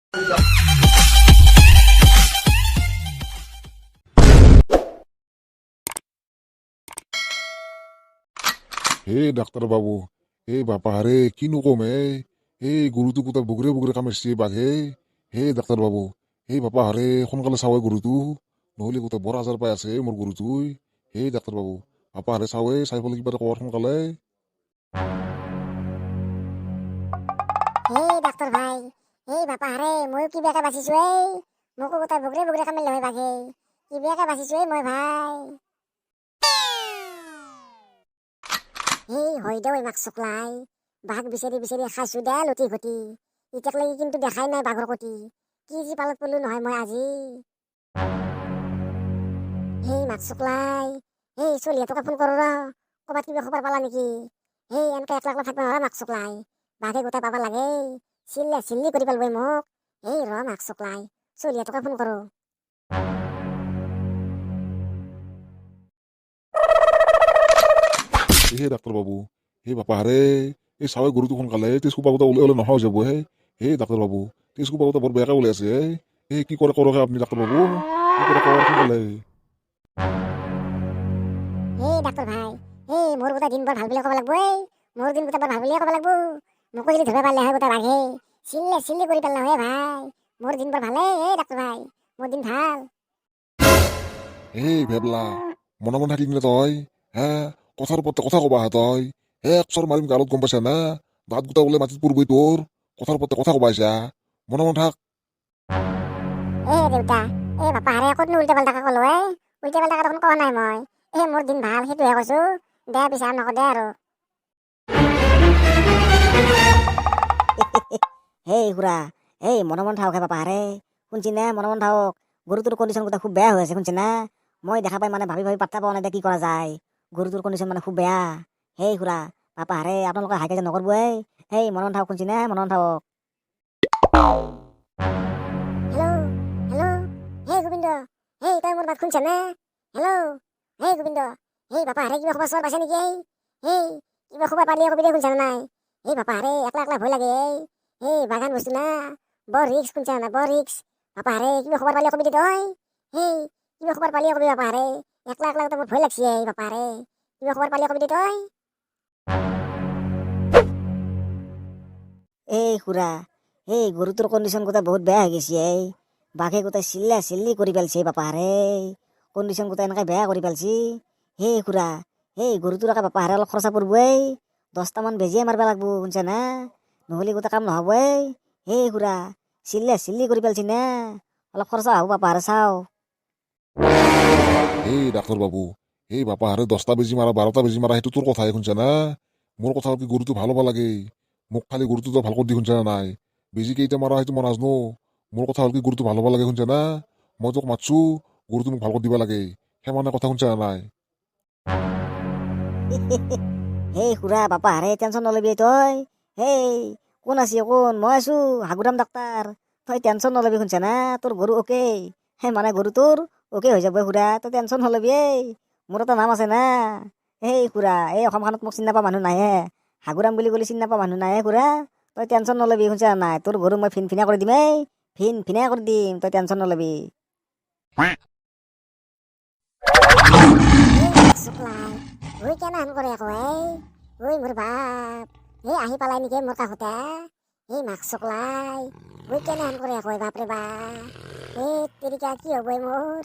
হে ডাক্তাৰ বাবু, এই বাপাৰে কিনো ক'ম এই, এই গৰুটো গোটা বগৰে বগৰে কামুৰিছে বাঘে। হে ডাক্তাৰ বাবু, এই বাপাহাৰে সোনকালে চাৱে গৰুটো, নহ'লে গোটা বৰ আজাৰ পাই আছে মোৰ গৰুটোই। হে ডাক্তাৰ বাবু, বাপাহাৰে চাৱে, চাই পেলাই কিবা এটা কৰ সোনকালে। হে ডাক্তৰ ভাই, এই বাপাহাৰে ময়ো কিবাকে বাচিছো এই, মোকো গোটাই বগৰে বগৰে কামিলে হয় বাঘে, কিবাকে বাচিছো এই মই ভাই। এই হয় দে ঐ মাক চকলাই, বাঘ বিচাৰি বিচাৰি খাইছো দে লুটি ঘটি, এতিয়ালৈকে কিন্তু দেখাই নাই বাঘৰ কটি, কি যি পালত পলো নহয় মই আজি। এই মাক চকলাই, এই চলিহঁতকে ফোন কৰো ৰ, ক'ৰবাত কিবা খবৰ পালা নেকি? এই এনেকে একলা একলা থাকিব নোৱাৰা মাক চকলাই, বাঘে গোটাই পাব লাগে, চিল্লা চিল্লি কৰি পেলাবই মোক। এই ৰ মাক চকলাই, চলিহঁতকে ফোন কৰো। হে ডাক্তৰ বাবু, হে বাপাহাৰে, এই চাৱে গৰুটো সোনকালে, তেজ কোপা গোটা ওলাই ওলাই নহা হৈ যাব। হে হে ডাক্তৰ বাবু, তেজ কোপা গোটা বৰ বেয়াকে ওলাই আছে। এই কি কৰে কৰক আপুনি ডাক্তৰ বাবু, কি কৰে কৰক সোনকালে। হে ডাক্তৰ ভাই, এই মোৰ গোটা দিন বৰ ভাল বুলি ক'ব লাগিব, এই মোৰ দিন গোটা বৰ ভাল বুলিয়ে ক'ব লাগিব। মোকো যদি ধৰিব পাৰিলে হয় গোটা বাঘে, চিল্লা চিল্লি কৰি পেলালে হয় ভাই। মোৰ দিন বৰ ভালেই, এই ডাক্তৰ ভাই, মোৰ দিন ভাল। এই ভেবলা, মনে মনে থাকিবি নে তই? হে কথাৰ ওপৰতে কথা ক'বা হে তই? এক চৰ মাৰিম গালত, গম পাইছা না? দাঁত গোটা ওলাই মাটিত পৰিবই তোৰ। কথাৰ ওপৰতে কথা ক'বা আহিছা, মনে মনে থাক। এ দেউতা, এই বাপাহাৰে ক'তনো উল্টা পাল্টাকে ক'লো? এই উল্টা পাল্টাকে দেখোন কোৱা নাই মই। এই মোৰ দিন ভাল সেইটোহে কৈছো, দে পিছে আৰু নকওঁ দে আৰু। হেই খুৰা, এই মনে মনে থাকক হে বাপাহাৰে, শুনছি না? মনে মনে থাকক, গৰুটোৰ কণ্ডিশ্যন গোটা খুব বেয়া হৈ আছে, শুনছি না? মই দেখা পাই মানে ভাবি ভাবি পাত্তা পোৱা নাই দে কি কৰা যায়। গৰুটোৰ কণ্ডিশ্যন মানে খুব বেয়া। হেই খুৰা, বাপাহাৰে আপোনালোকে হাই কাজিয়া নকৰিব। এই হেই মনে মনে থাকক, শুনছি না? মনে মনে থাকক। হেল্ল' হেল্ল', হেই গোবিন্দ, হেই তই মোৰ মাত শুনছা নে? হেল্ল' হেই গোবিন্দ, হেই বাপাহাৰে কিবা খবৰ চবৰ পাইছা নেকি? এই হেই কিবা খবৰ পালিয়ে কবি দে, শুনছা নে নাই? হেই বাপাহাৰে একলা একলা ভয় লাগে, এই হেই বাগান বস্তু না, বৰ ৰিক্স, শুনছা না? বৰ ৰিক্স। বাপাহাৰে কিবা খবৰ পালিয়ে কবি দে তই। হেই কিবা খবৰ পালিয়ে কবি বাপাহাৰে, একলা একলা মোৰ ভয় লাগছি। এই বাপাহাৰে কিবা খবৰ পালিয়ে কবি দে তই। এই খুৰা, এই গৰুটোৰ কণ্ডিশ্যন গোটা বহুত বেয়া হৈ গৈছে। এই বাঘে গোটাই চিল্লা চিল্লি কৰি পেলছে বাপাহাৰে, কণ্ডিশ্যন গোটাই এনেকৈ বেয়া কৰি পেলছি। হেই খুৰা, এই গৰুটোৰ একে বাপাহাৰে অলপ খৰচা পৰিব, এই 10টামান বেজিয়ে মাৰিব লাগব, শুনছা না? নহ'লে গোটেই কাম নহ'ব। এই হেই খুৰা, চিল্লা চিল্লি কৰি পেলছি না, অলপ খৰচা হ'ব বাপাহাৰে, চাওঁ। এই ডাক্তৰ বাবু, এই বাপাহাৰে 10টা বেজি মাৰা 12টা বেজি মাৰা সেইটো তোৰ কথাই, শুনছা না? মোৰ কথা হ'ল কি গৰুটো ভাল হ'ব লাগে, মোক খালি গৰুটো তই ভাল কৰি দি, শুনছা না নাই? বেজি কেইটা মাৰা সেইটো মই নাজানো, মোৰ কথা হ'ল কি গৰুটো ভাল হ'ব লাগে, শুনছা না? মই তোক মাতছো, গৰুটো মোক ভাল কৰি দিব লাগে, সেই মানে কথা, শুনছা না নাই? হেই খুৰা, বাপাহাৰে টেনশ্যন নলবি তই। হেই কোন আছে কোন? মই আছো হাগুৰাম ডাক্তাৰ, তই টেনশ্যন নলবি, শুনছা না? তোৰ গৰু অ'কে, সেই মানে গৰু তোৰ অ'কে হৈ যাব খুৰা, তই টেনশ্যন নলবি। এই মোৰ এটা নাম আছে না। হেই খুৰা, এই অসমখনত মোক চিনি নাপা মানুহ নাইহে, হাগুৰাম বুলি ক'লে চিনি নাপা মানুহ নাইহে খুৰা, তই টেনশ্যন নলবি, শুনছা নাই? তোৰ গৰু মই ফিনফিনা কৰি দিম, এই ফিনফিনা কৰি দিম, তই টেনশ্যন নলবি। চুকলাই, ঐ কেনেহেন কৰে আকৌ? এই ঐ মোৰ বাপ, এই আহি পালাই নেকি মোৰ কাষতে? এই মাক চকলাই, ঐ কেনেহেন কৰে আকৌ? বাপৰে বাপ, এই তেৰিকা কি হ'ব মোৰ?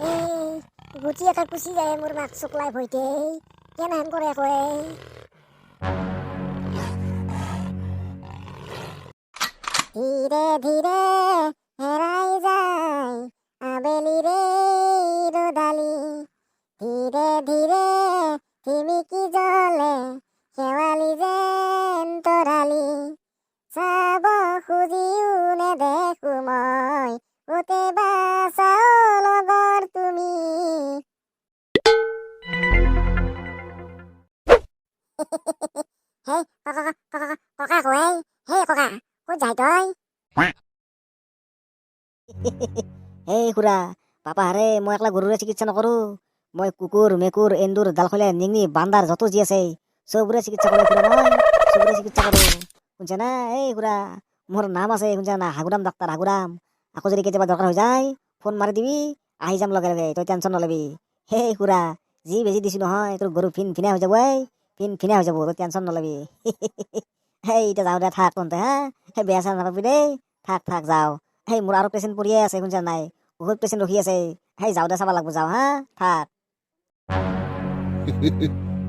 এই গুটি এটা কুচি যায় মোৰ মাক চকলাই ভয়তে, কেনেহেন কৰে আকৌ? এই ধীৰে ধীৰে হেৰাই যায় আবেলিৰে ৰ'দালি, ধীৰে ধীৰে থিমিকি জ্বলে শেৱালি যেন তৰালি, চাব খুজিও নেদেখো মই ক'তে বা চাও লগৰ তুমি। হেই ককা ককা ককা কয়, হেই ককা ক'ত যায় তই? হেই খুৰা, বাপাহাৰে মই একলা গৰুৰে চিকিৎসা নকৰোঁ, মই কুকুৰ মেকুৰ এন্দুৰ ডালখলীয়া নিগনি বান্দাৰ যত যি আছে চবৰে চিকিৎসা কৰোঁ খুৰা, মই চবৰে চিকিৎসা কৰোঁ, শুনছা না? এই খুৰা, মোৰ নাম আছে শুনছা না, হাগুৰাম ডাক্তাৰ হাগুৰাম। আকৌ যদি কেতিয়াবা দৰকাৰ হৈ যায় ফোন মাৰি দিবি, আহি যাম লগে লগে, তই টেনশ্যন নলবি। হেই খুৰা, যি বেজি দিছোঁ নহয় তোৰ গৰু ফিন ফিনা হৈ যাব, এই ফিন ফিনা হৈ যাব, তই টেনশ্যন নলবি। হেই এতিয়া যাওঁ দে, থাক তহঁতে, হা, সেই বেয়া চেয়া নাপাবি দেই, থাক থাক যাওঁ। সেই মোৰ আৰু পেচেণ্ট পৰিয়ে আছে শুনছা নাই, বহুত পেচেণ্ট ৰখি আছে। সেই যাওঁ দে, চাব লাগব, যাওঁ, হা, থাক।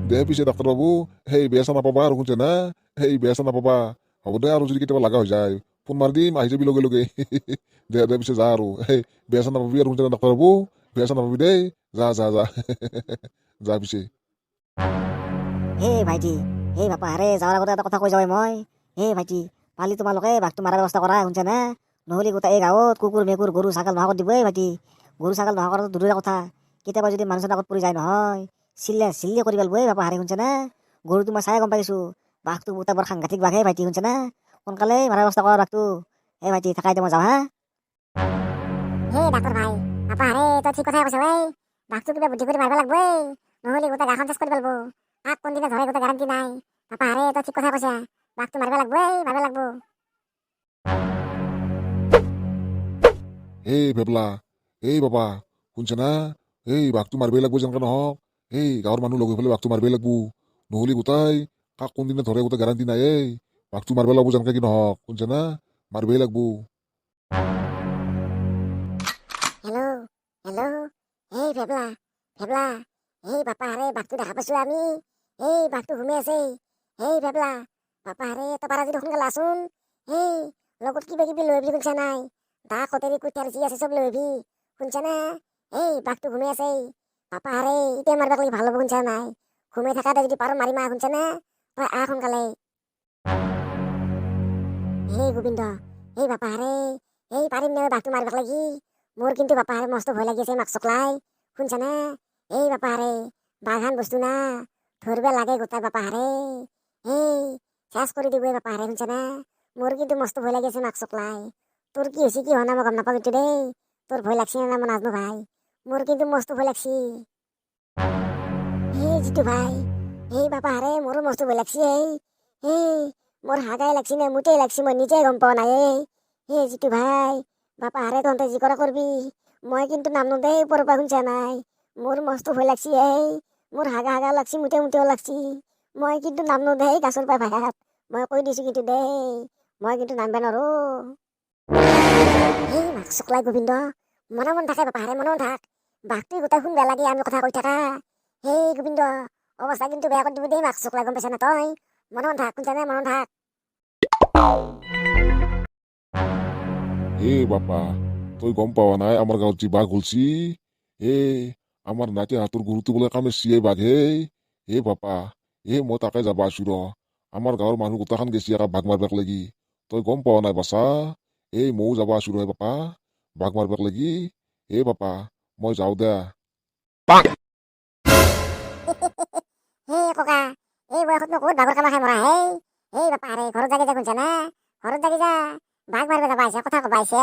দে পিছে ডাক্তৰ বাবু, সেই বেয়া চেয়া নাপাবা আৰু, শুনছে না? সেই বেয়া চেয়া নাপাবা। হ'ব দে, আৰু যদি কেতিয়াবা লগা হৈ যায় ফোন মাৰি দিম, আহি যাবি লগে লগে। দে দে পিছে যা আৰু, সেই বেয়া চেয়া নাপাবি আৰু, শুনছে না ডাক্তৰ বাবু? বেয়া চেয়া নাপাবি দেই, যা যা যা যা পিছে। হে ভাইটি, হে বাপা, আৰে যোৱাৰ আগতে এটা কথা কৈ যাওঁ মই। হে ভাইটি, পালি তোমালোকে বাঘটো মাৰাৰ ব্যৱস্থা কৰা, শুনছা না? নহ'লে গোটেই এই গাঁৱত কুকুৰ মেকুৰ গৰু ছাগাল নোহোৱা কৰি দিব। এই ভাইটি, গৰু ছাগাল নোহোৱা কৰাটো দূৰৰে কথা, কেতিয়াবা যদি মানুহজন আগত পৰি যায় নহয়, চিল্লা চিল্লি কৰি পেলাব। এই বাপা হাৰে, শুনছা না? গৰুটো মই চাই গম পাইছোঁ, বাঘটো গোটেই বৰ সাংঘাতিক বাঘ। হে ভাইটি, শুনছা না? সোনকালে মাৰাৰ ব্যৱস্থা কৰা বাঘটো। হে ভাইটি, থাকাই দে, মই যাওঁ, হা। হে ডাক্তৰ ভাই, বাপা হাৰে, তই ঠিক কথাই কৈছ। এই বাঘটো কিবা বুদ্ধি কৰি মাৰিব লাগব, এই নহ'লে গোটেই গাঁওখন চেচ কৰি পেলাব। কাক কোনদিনা ধৰে গোটেই গেৰাণ্টি নাই। বাপা হাৰে, তই ঠিক কথাই কৈছা, বাঘটো মাৰিব লাগব, এই মাৰিব লাগব। এই ভেবলা, এই বাবা, শুনছে না? এই বাঘটো মাৰিবই লাগব যেনেকে নহওক। এই গাঁৱৰ মানুহ লগ হৈ পেলাই বাঘটো মাৰিবই লাগব, নহ'লে গোটাই কাক কোনদিনা ধৰে গোটেই গেৰাণ্টি নাই। এই বাঘটো মাৰিব লাগব যেনেকে কি নহওক, শুনছে না? মাৰিবই লাগব। হেল্ল' হেল্ল', এই ভেবলা ভেবলা, এই বাপা হাৰে, বাঘটো দেখা পাইছো আমি, এই বাঘটো ঘুমি আছে। এই ভেবলা, বাপা হাৰে, তই পাৰা যদি সোনকালে আছোন। এই লগত কিবা কিবি লৈ আহিবি, শুনছা নাই? দা কটাৰী কুঠাৰ যি আছে চব লৈ আহিবি, শুনছা না? এই বাঘটো ঘুমি আছে। বাপা হাৰে, এতিয়া মাৰিব লাগি ভাল হ'ব, শুনছা নাই? ঘুমাই থাকাতে যদি পাৰো মাৰিমা, শুনছা না? তই আহ সোনকালে। এই গোবিন্দ, এই বাপা হাৰে, এই পাৰিম নে বাঘটো মাৰিব লাগি? মোৰ কিন্তু বাপা হাৰে মস্ত ভয় লাগি আছে মাক চকলাই, শুনছা না? এই বাপা হাৰে, বাঘান বস্তু না, ধৰিব লাগে গোটাই। বাপা হাৰে, এই চেচ কৰি দিব। এই বাপা হাৰে, শুনছা না? মোৰ কিন্তু মস্ত ভয় লাগি আছে মাক চকলাই। তোৰ কি হৈছে কি হোৱা নাই মই গম নাপাওঁ কিন্তু দেই, তোৰ ভয় লাগছি না মই নাজানো ভাই, মোৰ কিন্তু মস্ত ভয় লাগছি। এই জিতু ভাই, এই বাপা হাৰে, মোৰো মস্ত ভয় লাগছি। এই এই মোৰ হাগাই লাগছি নে মুতেই লাগছি মই নিজে গম পোৱা নাই। এই এই জিতু ভাই, বাপা হাৰে, তহঁতে যি কৰা কৰবি, মই কিন্তু নামনো দেই ওপৰৰ পৰা, শুনছা নাই? মোৰ মস্ত ভয় লাগছি। এই মোৰ হাগা হাগা লাগছি, মুতে মুতেও লাগছি, মই কিন্তু নামনো দেই গাছৰ পৰা ভায়াত, মই কৈ দিছো কিন্তু দেই, মই কিন্তু নামবা নোৱাৰো। এই মাক চকলাই গোবিন্দ, মনে মন থাকে বাপা হাৰে, মনে মন থাক। বাঘটোৱে গোটাই শুনবা লাগে আমি কথা কৈ থাকা। হেই গোবিন্দ, অৱস্থা কিন্তু বেয়া কৰি দিব দেই মাক চকলাই, গম পাইছা না তই? মনে মন থাক, শুনছা নে? মনে মন থাক। এ বাপা, তই গম পাৱা নাই আমাৰ গাঁৱত যি বাঘ ওলছি? এ আমাৰ নাতি হাতৰ গৰুটো বোলে কামুৰিছি এই বাঘে। এ বাপা, এ মই তাকে যাবা আছো ৰ, আমাৰ গাঁৱৰ মানুহ গোটাখান গেছি একা বাঘ মাৰবাক লাগি। তই গম পোৱা নাই বাচা? এই ময়ো যাবা আছো ৰ বাপা, বাঘ মাৰবাক লাগি। এ বাপা, মই যাওঁ দে। হে ককা, এই বয়সতনো ক'ত বাঘৰ কামা খাই মৰা? হেই এই বাপা হাৰে, ঘৰত যাগে যা, শুনছা না? ঘৰত যাগে যা, বাঘ মাৰিব যাবা আহিছে, কথা কবা আহিছে।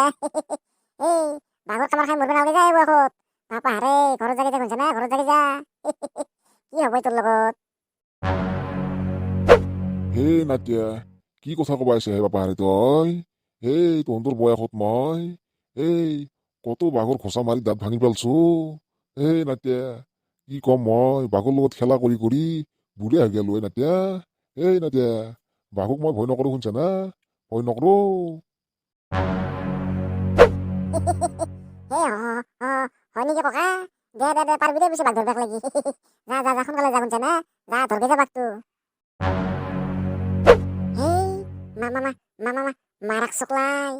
এই বাঘৰ কামোৰ খাই মৰিব নালাগে যা এই বয়সত। বাপা হাৰে, ঘৰত যাগে যা, শুনছা না? ঘৰত যাগে যা। কি হ'ব তোৰ লগত? হে নাতিয়া, কি কথা কবা আহিছে হে বাপা হাৰে তই? এই তহঁতৰ বয়সত মই এই কত বাঘৰ খোচা মাৰি দাঁত ভাঙি পেলছো। এই নাতিয়া, কি ক'ম, মই বাঘৰ লগত খেলা কৰি কৰি বুঢ়া হৈ গেলো। এই নাতিয়া, এই নাতিয়া, বাঘক মই ভয় নকৰো, শুনছা না? ভয় নকৰো। হে হয় নেকি ককা? দে দে দে, পাৰবি দে পিছে বাঘ ধৰবাক লাগি। যা যা যা, সোনকালে যা, শুনছা না? যা, ধৰগে যা বাঘটো। হেই মামা মা মামা মা মাৰাক চকলাই,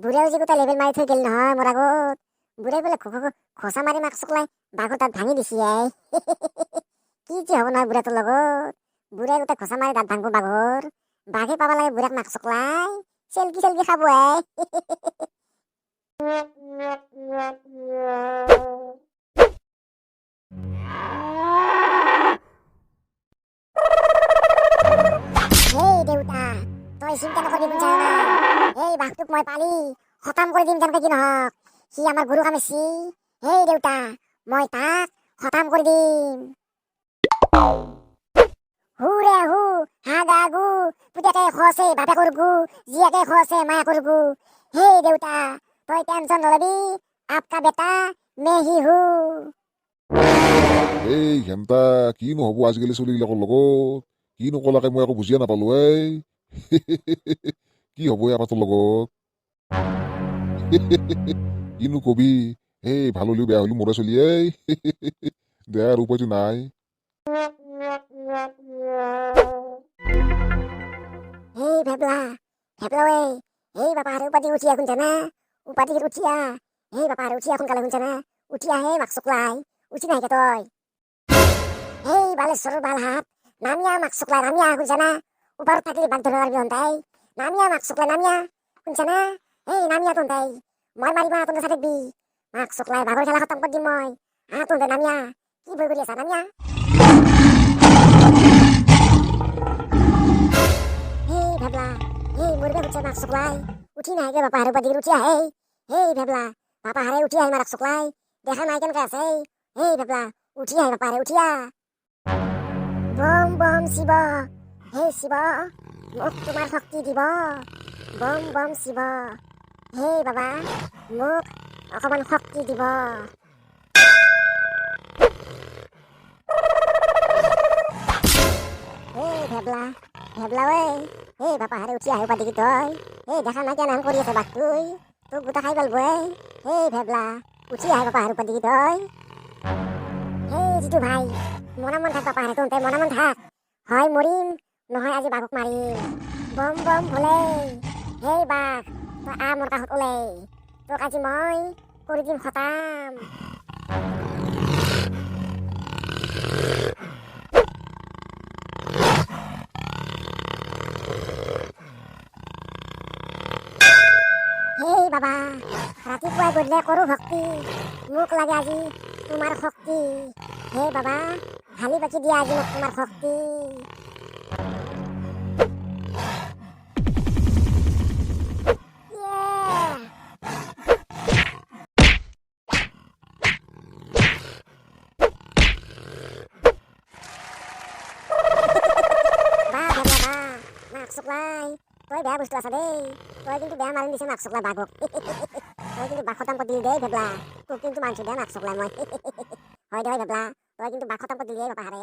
বুঢ়াও যি গোটা লেবেল মাৰি থৈ গেল নহয় মোৰ আগত। বুঢ়াই বোলে খোচা মাৰি মাক চকলাই বাঘৰ দাঁত ভাঙি দিছি। আই কি যে হ'ব নহয় বুঢ়াটোৰ লগত, বুঢ়াই গোটেই খোচা মাৰি দাঁত ভাঙব বাঘৰ, বাঘে পাব লাগে বুঢ়াক মাক চকলাই চেলকি চেলকি খাব। আই হেই দেউতা, তই চিন্তা নকৰিবি, শুনছা না? এই বাঘটোক মই পালি খতম কৰি দিম যেনেকে কি নহওক, সি আমাৰ গৰু কামুৰিছি। হেই দেউতা, মই তাক খতম কৰি দিম। হু ৰে হু, হাগা গু, পুতেকে খোৱাছে বাপেকৰ গু, জীয়েকে খোৱাছে মায়েকৰ গু। হেই দেউতা, তই টেনচন নলবি, আপকা বেটা মে হি হু। এই ঘেণ্টা, কিনো হ'ব আজিকালি চলিবিলাকৰ লগত? কিনো ক'লাকে মই একো বুজিয়ে নাপালো। এই কি হ'ব এই আপাটোৰ লগত? কিনো কবি, এই ভাল হ'লেও বেয়া হ'লেও মোৰে চলি। এই দে আৰু উপায়টো নাই। এই ভেবলা, ভেবলা ঐ, এই বাপা আৰু উপাধি উঠি আহ, শুনছা না? উপাধি উঠি আহ। এই বাপা আৰু উঠি আহ সোনকালে, শুনছা না? উঠি আহ। হে মাক চকলাই, উঠি নাহিকে তই? এই বালেশ্বৰৰ বাল হাত, নামিয়া মাক চকলাই, নামিয়া, শুনছা না? ওপৰত থাকিলে বাঘ ধৰিব পাৰিবি তহঁতাই। নামিয়া মাক চকলাই, নামিয়া, শুনছা না? এই নামিয়া তহঁতাই, মই মাৰিবা তহঁতে চাই থাকিবি। মাক চকলাই, বাঘৰ খেলা খতম কৰি দিম মই। আহ তহঁতে নামিয়া, কি ভয় কৰি আছা? নামিয়া। হেই ভেবলা, হেই মৰিব খুজিছে মাক চকলাই, উঠি নাহে বাপা হাৰে। উপাধি উঠি আহে। হেই ভেবলা, বাপা হাৰে উঠি আহে। মাক চকলাই, দেখা নাই কেনেকে আছে? হেই ভেবলা, উঠি আহে বাপা হাৰে, উঠি আহ। বম বম শিৱ, হে শিৱ, মোক তোমাৰ শক্তি দিব। বম বম শিৱ, হে বাবা, মোক অকণমান শক্তি দিব। হেই ভেবলা, ভেবলা ঐ, এই বাপা হাৰে উঠি আহে। উপাধি তই, এই দেখা নাই কেনেহেন কৰি আছে বাঘটোই? তোক গোটা খাই পেলব। এই এই ভেবলা, উঠি আহে বাপা হাৰে উপাধি তই। হেই যিটো ভাই, মনে মন থাক বাপা হাৰে, তহঁতে মনে মন থাক। হয় মৰিম, নহয় আজি বাঘক মাৰিম। বম বম ভোলে, হেই বাঘ, তই আহ মোৰ কাষত ওলাই, তোক আজি মই কৰি দিম খতাম। হেই বাবা, ৰাতিপুৱাই গধূলি কৰোঁ ভক্তি, মোক লাগে আজি তোমাৰ শক্তি। হে বাবা, ঢালি বাকি দিয়া আজি মোক তোমাৰ শক্তি। Yeah! বাহ ভেবলা বাহ, মাক চকলাই, তই বেয়া বস্তু আছা দেই। তই কিন্তু বেয়া মাৰিম দিছে মাক চকলাই বাঘক। তই কিন্তু বাঘ খতম কৰি দিলি দেই ভেবলা, তোক কিন্তু মানছো দে মাক চকলাই মই। হয় দে ভেবলা, তই কিন্তু বাঘ খতম কৰি দিলি দেই বাপা হাৰে।